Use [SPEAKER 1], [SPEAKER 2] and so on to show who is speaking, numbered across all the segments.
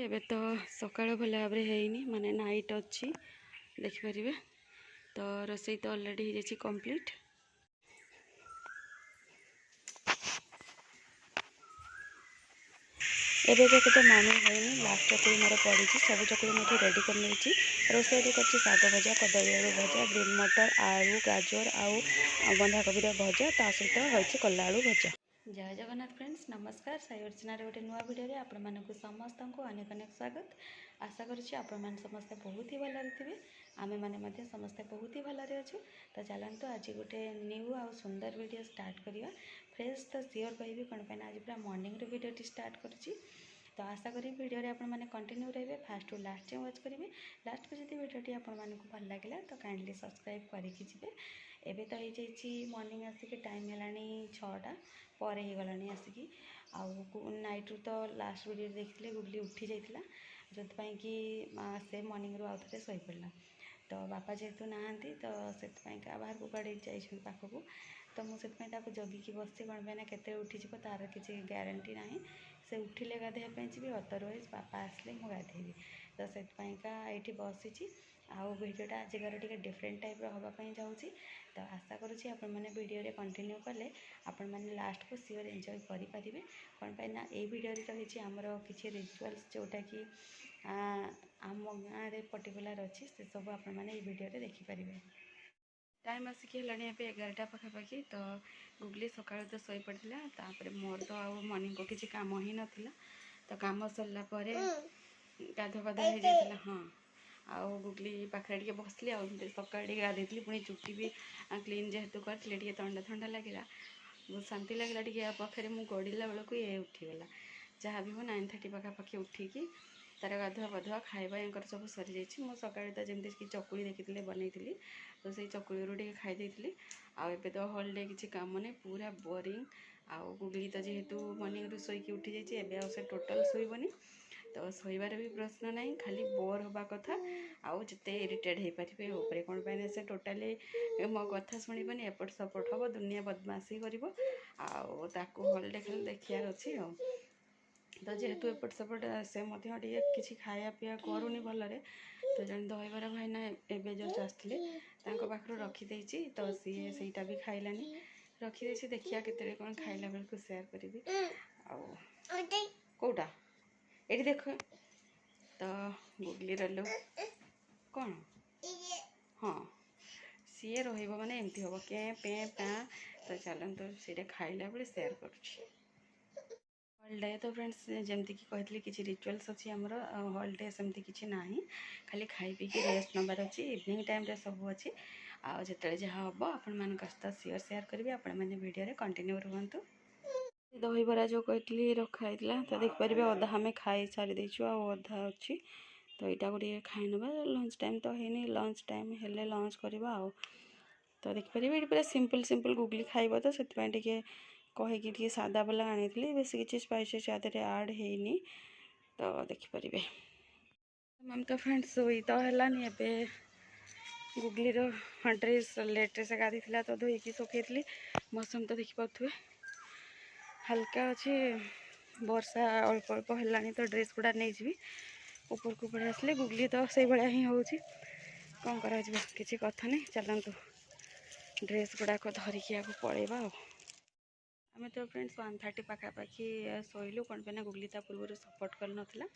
[SPEAKER 1] ଏବେ ତ ସକାଳ ଭଲ ଭାବରେ ହେଇନି, ମାନେ ନାଇଟ୍ ଅଛି, ଦେଖିପାରିବେ। ତ ରୋଷେଇ ତ ଅଲରେଡ଼ି ହେଇଯାଇଛି କମ୍ପ୍ଲିଟ୍। ଏବେ ଯାକେ ତ ମର୍ଣ୍ଣିଂ ହେଇନି। ଲାଷ୍ଟ ଚକୁଳି ମୋର ପଡ଼ିଛି, ସବୁ ଚକୁଳି ମଧ୍ୟ ରେଡ଼ି କରିନେଇଛି। ରୋଷେଇ କରିଛି ଶାଗ ଭଜା, କଦଳୀ ଆଳୁ ଭଜା, ଗ୍ରୀନ୍ ମଟର ଆଳୁ ଗାଜର ଆଉ ବନ୍ଧାକୋବିର ଭଜା, ତା ସହିତ ହୋଇଛି କଲା ଆଳୁ ଭଜା। ଜୟ ଜଗନ୍ନାଥ ଫ୍ରେଣ୍ଡସ୍, ନମସ୍କାର। ସାଇ ଅର୍ଚ୍ଚନାର ଗୋଟେ ନୂଆ ଭିଡ଼ିଓରେ ଆପଣମାନଙ୍କୁ ସମସ୍ତଙ୍କୁ ଅନେକ ଅନେକ ସ୍ୱାଗତ। ଆଶା କରୁଛି ଆପଣମାନେ ସମସ୍ତେ ବହୁତ ହି ଭଲରେ ଥିବେ। ଆମେମାନେ ମଧ୍ୟ ସମସ୍ତେ ବହୁତ ହି ଭଲରେ ଅଛୁ। ତ ଚାଲନ୍ତୁ, ଆଜି ଗୋଟେ ନ୍ୟୁ ଆଉ ସୁନ୍ଦର ଭିଡ଼ିଓ ଷ୍ଟାର୍ଟ କରିବା। ଫ୍ରେଶ୍ ତ ସିଓର କହିବି, କ'ଣ ପାଇଁ ନା ଆଜି ପୁରା ମର୍ଣ୍ଣିଂରୁ ଭିଡ଼ିଓଟି ଷ୍ଟାର୍ଟ କରୁଛି। ତ ଆଶା କରିବି ଭିଡ଼ିଓରେ ଆପଣମାନେ କଣ୍ଟିନ୍ୟୁ ରହିବେ, ଫାଷ୍ଟରୁ ଲାଷ୍ଟ ଯାଏଁ ୱାଚ୍ କରିବେ। ଲାଷ୍ଟକୁ ଯଦି ଭିଡ଼ିଓଟି ଆପଣମାନଙ୍କୁ ଭଲ ଲାଗିଲା, ତ କାଇଣ୍ଡଲି ସବସ୍କ୍ରାଇବ୍ କରିକି ଯିବେ। ଏବେ ତ ହେଇଯାଇଛି ମର୍ଣ୍ଣିଂ, ଆସିକି ଟାଇମ୍ ହେଲାଣି 6ଟା ପରେ ହେଇଗଲାଣି ଆସିକି। ଆଉ ନାଇଟ୍ରୁ ତ ଲାଷ୍ଟ ଭିଡ଼ିଓରେ ଦେଖିଥିଲେ, ଗୁଗଲି ଉଠି ଯାଇଥିଲା, ଯେଉଁଥିପାଇଁ କି ସେ ମର୍ଣ୍ଣିଂରୁ ଆଉ ଥରେ ଶୋଇପଡ଼ିଲା। ତ ବାପା ଯେହେତୁ ନାହାନ୍ତି, ତ ସେଥିପାଇଁକା ବାହାରକୁ କୁଆଡ଼େ ଯାଇଛନ୍ତି ପାଖକୁ, ତ ମୁଁ ସେଥିପାଇଁ ତାକୁ ଜଗିକି ବସିଛି। କ'ଣ ପାଇଁ ନା କେତେବେଳେ ଉଠିଯିବ ତା'ର କିଛି ଗ୍ୟାରେଣ୍ଟି ନାହିଁ। ସେ ଉଠିଲେ ଗାଧୋଇବା ପାଇଁ ଯିବି, ଅଦରୱାଇଜ୍ ବାପା ଆସିଲେ ମୁଁ ଗାଧେଇବି। ତ ସେଥିପାଇଁକା ଏଇଠି ବସିଛି। ଆଉ ଭିଡ଼ିଓଟା ଆଜିକାର ଟିକେ ଡିଫରେଣ୍ଟ ଟାଇପ୍ର ହେବା ପାଇଁ ଯାଉଛି। ତ ଆଶା କରୁଛି ଆପଣମାନେ ଭିଡ଼ିଓରେ କଣ୍ଟିନ୍ୟୁ କଲେ ଆପଣମାନେ ଲାଷ୍ଟକୁ ସିଓର ଏନ୍ଜୟ କରିପାରିବେ। କ'ଣ ପାଇଁ ନା ଏଇ ଭିଡ଼ିଓରେ ରହିଛି ଆମର କିଛି ରିଚୁଆଲ୍ସ, ଯେଉଁଟାକି ଆମ ଗାଁରେ ପର୍ଟିକୁଲାର ଅଛି। ସେସବୁ ଆପଣମାନେ ଏଇ ଭିଡ଼ିଓରେ ଦେଖିପାରିବେ। ଟାଇମ୍ ଆସିକି ହେଲାଣି ଏବେ 11ଟା ପାଖାପାଖି। ତ ଗୁଗଲି ସକାଳୁ ତ ଶୋଇପଡ଼ିଥିଲା, ତାପରେ ମୋର ତ ଆଉ ମର୍ଣ୍ଣିଂକୁ କିଛି କାମ ହିଁ ନଥିଲା। ତ କାମ ସରିଲା ପରେ ଗାଧୁଆ ପାଧୁଆ ହେଇଯାଇଥିଲା। ହଁ, ଆଉ ଗୁଗଲି ପାଖରେ ଟିକେ ବସିଲି। ଆଉ ଏମିତି ସକାଳେ ଟିକେ ଗାଧେଇଥିଲି, ପୁଣି ଚୁଟି ବି କ୍ଲିନ୍ ଯେହେତୁ କରିଥିଲି, ଟିକେ ଥଣ୍ଡା ଥଣ୍ଡା ଲାଗିଲା, ବହୁତ ଶାନ୍ତି ଲାଗିଲା ଟିକେ। ୟା ପାଖରେ ମୁଁ ଗଡ଼ିଲା ବେଳକୁ ଇଏ ଉଠିଗଲା। ଯାହା ବି ହଉ, 9:30 ପାଖାପାଖି ଉଠିକି ତାର ଗାଧୁଆ ପାଧୁଆ ଖାଇବା ୟାଙ୍କର ସବୁ ସରିଯାଇଛି। ମୁଁ ସକାଳେ ତ ଯେମିତିକି ଚକୁଳି ଦେଖିଥିଲେ ବନେଇଥିଲି, ତ ସେଇ ଚକୁଳିରୁ ଟିକେ ଖାଇ ଦେଇଥିଲି। ଆଉ ଏବେ ତ ହଲ୍ ଡେ କିଛି କାମ ନାହିଁ, ପୁରା ବୋରିଂ। ଆଉ ଗୁଗଲି ତ ଯେହେତୁ ମର୍ଣ୍ଣିଂରୁ ଶୋଇକି ଉଠିଯାଇଛି, ଏବେ ଆଉ ସେ ଟୋଟାଲ୍ ଶୋଇବନି। ତ ଶୋଇବାର ବି ପ୍ରଶ୍ନ ନାହିଁ, ଖାଲି ବୋର୍ ହେବା କଥା ଆଉ ଯେତେ ଇରିଟେଡ଼୍ ହେଇପାରିବେ ଉପରେ। କ'ଣ ପାଇଁ ନା ସେ ଟୋଟାଲି ମୋ କଥା ଶୁଣିବନି, ଏପଟ ସେପଟ ହେବ, ଦୁନିଆ ବଦମାସି କରିବ। ଆଉ ତାକୁ ହଲ୍ ଡେ ଖାଲି ଦେଖିବାର ଅଛି। ଆଉ ତ ଯେହେତୁ ଏପଟ ସେପଟ, ସେ ମଧ୍ୟ ଟିକେ କିଛି ଖାଇବା ପିଇବା କରୁନି ଭଲରେ। ତ ଜଣେ ଦହିବରା ଭାଇନା ଏବେ ଜଷ୍ଟ ଆସିଥିଲେ, ତାଙ୍କ ପାଖରୁ ରଖିଦେଇଛି। ତ ସିଏ ସେଇଟା ବି ଖାଇଲାନି, ରଖିଦେଇଛି। ଦେଖିବା କେତେବେଳେ କ'ଣ ଖାଇଲା ବେଳକୁ ସେୟାର କରିବି। ଆଉ କେଉଁଟା ଏଇଠି ଦେଖ ତ ଗୁଗଲିର ଲୋ କ'ଣ। ହଁ, ସିଏ ରହିବ ମାନେ ଏମିତି ହେବ, କେଁ ପେଁ ପାଁ। ତ ଚାଲନ୍ତୁ, ସେଇଟା ଖାଇଲା ବେଳେ ସେୟାର କରୁଛି। ହଲ୍ ଡେ ତ ଫ୍ରେଣ୍ଡସ୍, ଯେମିତିକି କହିଥିଲି, କିଛି ରିଚୁଆଲ୍ସ ଅଛି ଆମର। ହଲ୍ ଡେ ସେମିତି କିଛି ନାହିଁ, ଖାଲି ଖାଇ ପିଇକି ରେଷ୍ଟ ନେବାର ଅଛି। ଇଭିନିଂ ଟାଇମ୍ରେ ସବୁ ଅଛି। ଆଉ ଯେତେବେଳେ ଯାହା ହେବ, ଆପଣମାନଙ୍କ ସହିତ ସିଓର ସେୟାର କରିବି। ଆପଣମାନେ ଭିଡ଼ିଓରେ କଣ୍ଟିନ୍ୟୁ ରୁହନ୍ତୁ। ଦହିବରା ଯେଉଁ କହିଥିଲି ରଖା ହେଇଥିଲା, ତ ଦେଖିପାରିବେ ଅଧା ଆମେ ଖାଇ ସାରି ଦେଇଛୁ ଆଉ ଅଧା ଅଛି। ତ ଏଇଟାକୁ ଟିକେ ଖାଇ ନେବା। ଲଞ୍ଚ ଟାଇମ୍ ତ ହେଇନି, ଲଞ୍ଚ ଟାଇମ୍ ହେଲେ ଲଞ୍ଚ କରିବା। ଆଉ ତ ଦେଖିପାରିବେ ଏଇଠି ପୁରା ସିମ୍ପଲ୍ ସିମ୍ପଲ୍। ଗୁଗଲି ଖାଇବ ତ ସେଥିପାଇଁ ଟିକେ କହିକି ଟିକେ ସାଦା ବାଲା ଆଣିଥିଲି। ବେଶୀ କିଛି ସ୍ପାଇସେସ୍ ୟା ଦେହରେ ଆଡ଼୍ ହେଇନି। ତ ଦେଖିପାରିବେ ମ୍ୟାମ୍। ତ ଫ୍ରେଣ୍ଡ, ଶୋଇ ତ ହେଲାନି। ଏବେ ଗୁଗଲିର ଡ୍ରେସ୍ ଲେଟ୍ରେ ସେ ଗାଧେଇଥିଲା, ତ ଧୋଇକି ଶୁଖେଇଥିଲି। ମୌସମ ତ ଦେଖିପାରୁଥିବେ ହାଲକା ଅଛି, ବର୍ଷା ଅଳ୍ପ ଅଳ୍ପ ହେଲାଣି। ତ ଡ୍ରେସ୍ ଗୁଡ଼ା ନେଇଯିବି ଉପରକୁ ପଳେଇ ଆସିଲେ। ଗୁଗଲି ତ ସେଇଭଳିଆ ହିଁ ହେଉଛି, କ'ଣ କରାଯିବ, କିଛି କଥା ନାହିଁ। ଚାଲନ୍ତୁ, ଡ୍ରେସ୍ ଗୁଡ଼ାକ ଧରିକି ଆକୁ ପଳେଇବା। ଆଉ ଆମେ ତ ଫ୍ରେଣ୍ଡସ୍ 1:30 ପାଖାପାଖି ଶୋଇଲୁ। କ'ଣ ପାଇଁ ନା ଗୁଗଲି ତା ପୂର୍ବରୁ ସପୋର୍ଟ କରିନଥିଲା।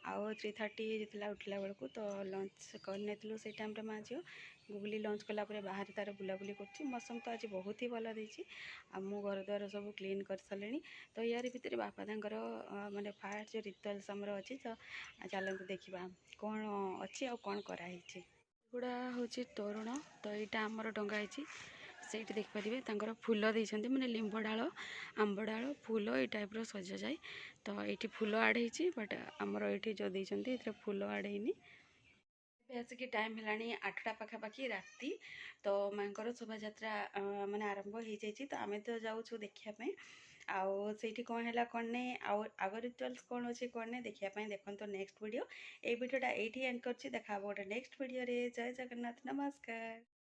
[SPEAKER 1] ଆଉ 3:30 ହେଇଯାଇଥିଲା ଉଠିଲା ବେଳକୁ। ତ ଲଞ୍ଚ କରିନେଇଥିଲୁ ସେଇ ଟାଇମ୍ରେ ମା ଝିଅ। ଗୁଗଲି ଲଞ୍ଚ କଲା ପରେ ବାହାରେ ତାର ବୁଲାବୁଲି କରୁଛି। ମୌସମ ତ ଆଜି ବହୁତ ହି ଭଲ ଦେଇଛି। ଆଉ ମୁଁ ଘର ଦ୍ୱାର ସବୁ କ୍ଲିନ୍ କରିସାରିଲିଣି। ତ ୟାରି ଭିତରେ ବାପା ତାଙ୍କର ମାନେ ଫାଷ୍ଟ ଯେଉଁ ରିଚୁଆଲ୍ସ ଆମର ଅଛି, ତ ଚାଲନ୍ତୁ ଦେଖିବା କ'ଣ ଅଛି ଆଉ କ'ଣ କରାହେଇଛି। ଏଗୁଡ଼ା ହେଉଛି ତୋରଣ। ତ ଏଇଟା ଆମର ଟଙ୍ଗା ହେଇଛି। ସେଇଠି ଦେଖିପାରିବେ ତାଙ୍କର ଫୁଲ ଦେଇଛନ୍ତି, ମାନେ ଲିମ୍ବ ଡାଳ, ଆମ୍ବ ଡାଳ, ଫୁଲ ଏଇ ଟାଇପ୍ର ସଜାଯାଏ। ତ ଏଇଠି ଫୁଲ ଆଡ଼୍ ହେଇଛି, ବଟ୍ ଆମର ଏଇଠି ଯେଉଁ ଦେଇଛନ୍ତି ଏଥିରେ ଫୁଲ ଆଡ଼୍ ହେଇନି। ଏବେ ଆସିକି ଟାଇମ୍ ହେଲାଣି 8ଟା ପାଖାପାଖି ରାତି। ତ ମାଙ୍କର ଶୋଭାଯାତ୍ରା ମାନେ ଆରମ୍ଭ ହେଇଯାଇଛି। ତ ଆମେ ତ ଯାଉଛୁ ଦେଖିବା ପାଇଁ। ଆଉ ସେଇଠି କ'ଣ ହେଲା କ'ଣ ନାହିଁ, ଆଉ ଆଗ ରିଚୁଆଲ୍ସ କ'ଣ ଅଛି କ'ଣ ନାହିଁ, ଦେଖିବା ପାଇଁ ଦେଖନ୍ତୁ ନେକ୍ସଟ ଭିଡ଼ିଓ। ଏଇ ଭିଡ଼ିଓଟା ଏଇଠି ଏଣ୍ଡ କରୁଛି। ଦେଖା ହେବ ଗୋଟେ ନେକ୍ସଟ ଭିଡ଼ିଓରେ। ଜୟ ଜଗନ୍ନାଥ, ନମସ୍କାର।